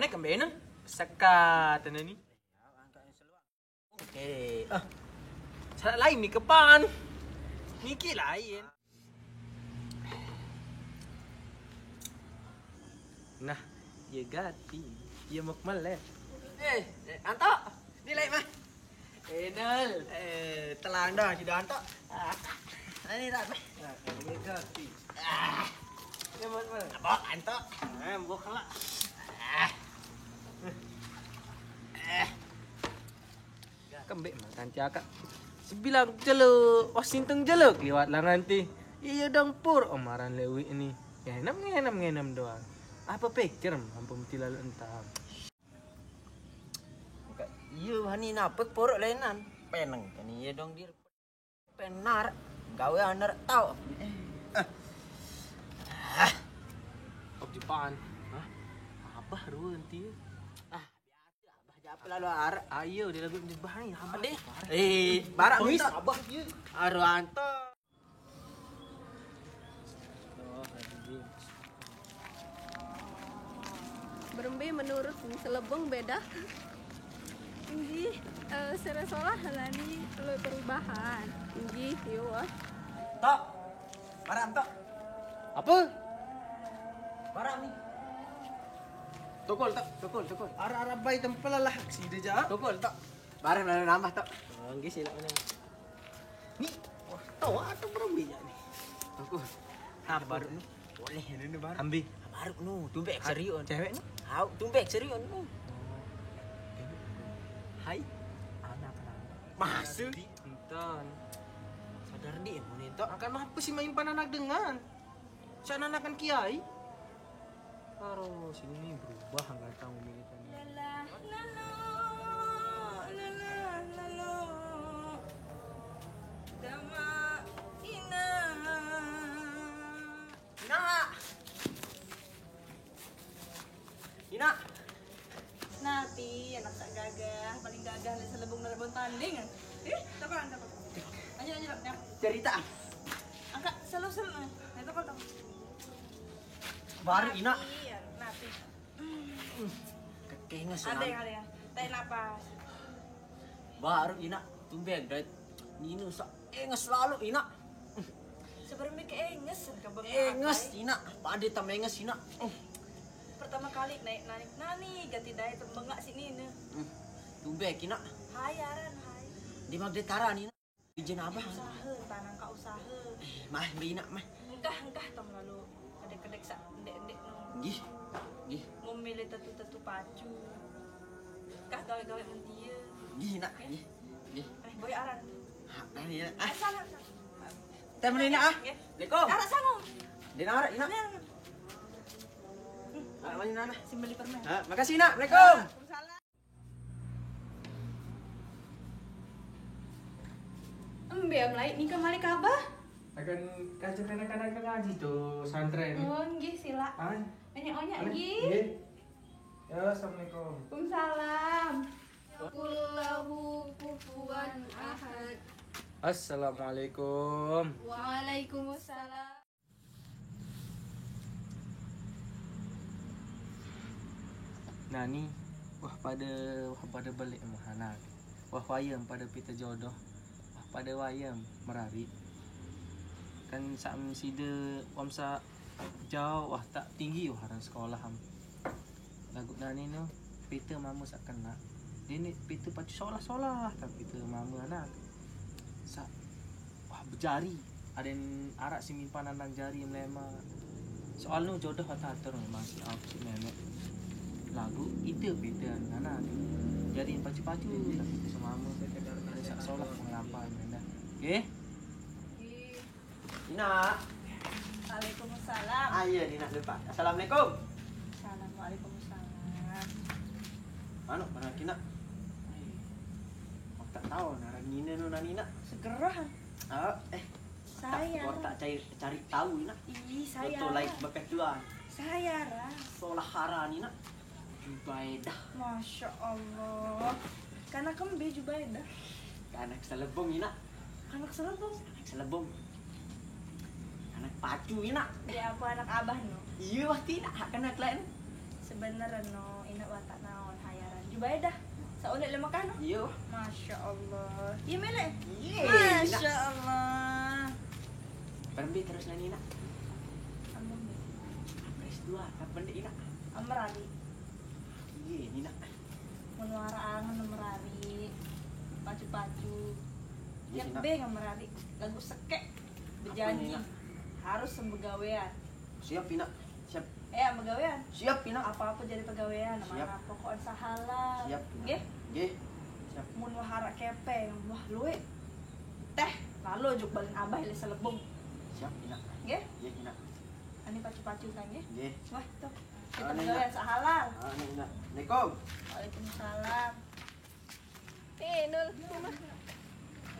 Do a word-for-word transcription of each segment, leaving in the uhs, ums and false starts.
Naik kembali, sekat ni. Oke. Ah. Salah lain ni kepan. Niki lain. Nah, ya gati. Ya mau kemana? Eh, eh, Anto. Ni lain mah. Enol. Eh, telang dah kita Anto. Ah. Ini tak mah. Nah, ya gati. Ah. Ya mau kemana? Apa Anto? Ah, mau kelak. Ah. Eh. Kembek makan cakak. Sebilang jelek, Washington jelek liwat langan ti. Iya dong pur omaran lewi ni. Ngenem ngenem ngenem doang. Apa pikir mampu mesti lalu entah. Iya hani napek porok lenan. Peneng kan iya dong dir. Penar gawe aner tau. Ah. Kok Jepang? Hah? Abah ruwe enti. Ah, biasa abah jape lalu arek. Ayo dia lagu nyebah ni abah. Deh. Eh, barang Wis, minta abah dia. Aruanto. Berembe menurut selebung beda. Inggih, eh, sira solah lani perlu perubahan. Inggih, yo. Tok. Barang tok. Apa? Barang ni. Tokol tok, tokol, tokol. Arah-arah bai tempel lah sida ja. Tokol tok. Barang lalu nambah tok. Oh, inggih sila mana. Ni, wah, tahu ada berembe ni. Tokol. Ah, baru ni. Boleh ni baru. Ambi. Baru nu, tumbek serius. Cewek ni? Au, tumbek serius nu. Hai. Anak. Masuk. Enten. Sadar di mun ento. Akan mah apa sih main anak dengan? Sana anak kan kiai. Karo sini berubah nggak tahu militan. Lelah lalo, lelah lalo. Dama ina. Ina. Ina. Napi anak tak gagah, paling gagah le selebung dalam tanding. Ih, tokol, tokol. Ayo, ayo, ya. Cerita. Angkat selalu sel. Nah, tokol, tokol. Baru Ina. Iya, napi. Kekenges. Ada yang ada ya. Tarik napas. Baru Ina tumbek dait. Ninu sa enges lalu Ina. Sebenarnya keenges kan kebengak. Enges Ina, pada tam enges Ina. Pertama kali naik naik nani gati daya tembengak sini ne. Tumbek Ina. Hai aran hai. Di Magdetara Ina. Izin abah. Usaha, tanang ka usaha. Mah, bina mah. Engkah engkah tong lalu. Kedek-kedek sa endek-endek no. Gih. Gih. Memilih tetu-tetu pacu. Kah gawe-gawe mentia. Gih nak. Gih. Gih. Eh, boy aran. Ha, nah, iya. Ah. Eh, salah. Teh menina ah. Assalamualaikum. Arak sangu. Dina arak ina. Arak mana ina? Simbali permen. Ha, makasih ina. Assalamualaikum. Embe am lai nika malik abah? Akan kajak anak-anak ngaji tu santren. Oh, nggih sila. Ai. Onyak-onyak nggih. Nggih. Ya, assalamualaikum. Waalaikumsalam. Kullahu kufuwan ahad. Assalamualaikum. Waalaikumsalam. Nani, wah pada, wah pada belik mah anak. Wah wayem pada pita jodoh. Wah pada wayem merari. Kan sam sida wamsa jauh wah tak tinggi wah aran sekolah am. Lagu nani no pita mama sak kena. Dene pita pacu solah-solah tapi pita mama anak. Sak wah bejari. Aden arak si mimpanan nang jari melema. Soal nu jodoh kata atur memang si aku si nenek. Lagu itu beda nana. Jadi pacu-pacu tapi itu semama. Ada sak solah pengelapan dah. Oke. Ina. Waalaikumsalam. Ah iya Ina lupa. Assalamualaikum. Assalamualaikum. Anu mana kina? Aku tak tahu nara Nina nu nani Ina. Segerahan. Ah eh. Saya. Kau tak cari cari tahu Ina. Ih saya. Betul like beketuan. Saya Ra. Solah harani Ina. Jubaedah. Masya Allah. Kana kembe Jubaedah. Kana selebung Ina. Kana selebung. Kana selebung. Anak pacu Ina. Ya apa anak abah no? Iya wah Ina hak kana lain. Sebenarnya no Ina Wah, tak naon hayaran. Jubaidah. Saulek le Mekah no. Iyo. Masya Allah. Iya mele. Iya. Masya Allah. Berembe terus nani nak. Amun Pres dua. Apa ndak inak? Amerari. Iya ni nak. Menuara angen merari. Pacu-pacu. Iya Tiap inak. Be ngemerari. Lagu sekek. Berjanji Inak? Harus sembegawean. Siap inak. Siap. Eh, begawean. Siap inak. Apa-apa jadi pegawean. Siap. Mana pokoknya sahalan. Siap. Nggih. Nggih. Siap. Mun wahara kepeng, wah luwe. Teh, lalu juk balin abah le selebung. Siap inak. Nggih. Nggih inak. Ani pacu-pacu kan nggih. Nggih. Wah, tuh. Ah, Kita ini, pegawean Nak. sahalan. Ah, ini inak. Assalamualaikum. Waalaikumsalam. Eh, Nul, rumah.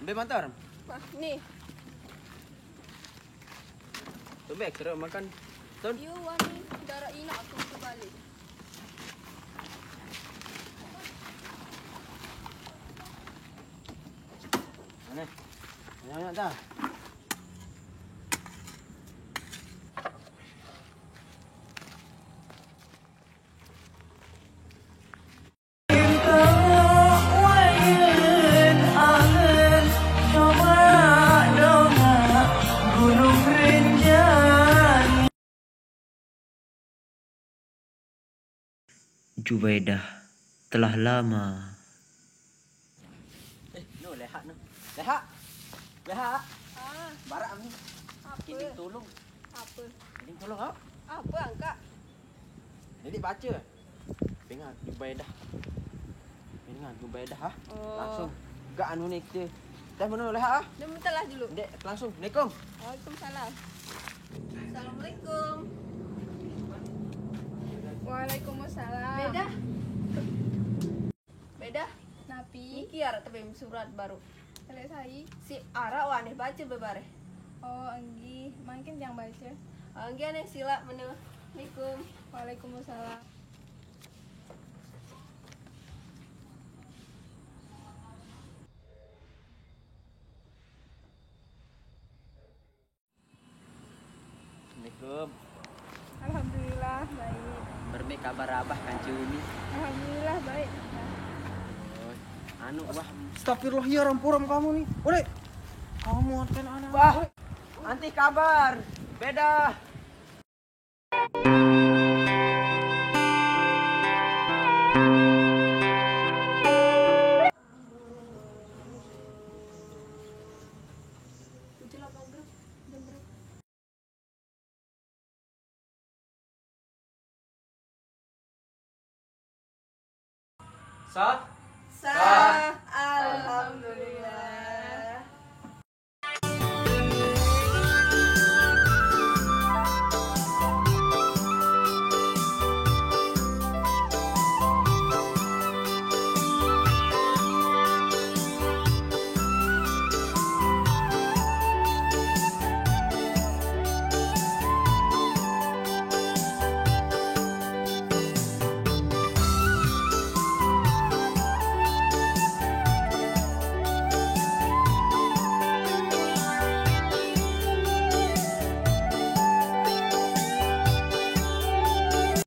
Ambil motor. Wah, nih. Tumbe kira makan. Tun. Yo, wani darah inak aku kebalik. Mana? Banyak dah. Jubaidah telah lama. Eh, no, lehak no. Lehak. Lehak. Ah, Barak ni. apa? Kini tolong. Apa? Kini tolong ah. Apa angkat? Jadi baca. Dengar Jubaidah. Dengar Jubaidah ah. Oh. Langsung. Gak anu ni kita. Dah mana lehak ah. Dia mintalah dulu. Dek langsung. Assalamualaikum. Waalaikumsalam. Assalamualaikum. Waalaikumsalam. Beda. Beda. Napi? Niki arah tebem surat baru. Selesai. Si arah waneh baca bebareh. Oh, enggih. Mangkin yang baca. Enggih aneh sila menu. Assalamualaikum. Waalaikumsalam. Assalamualaikum. Alhamdulillah baik. Berme kabar abah kanci umi. Alhamdulillah baik. Oh, anu wah. Astagfirullah ya rampuram kamu nih. Oleh. Kamu anten anak. Wah. Anti kabar. Beda. Sah? Sah. Alhamdulillah.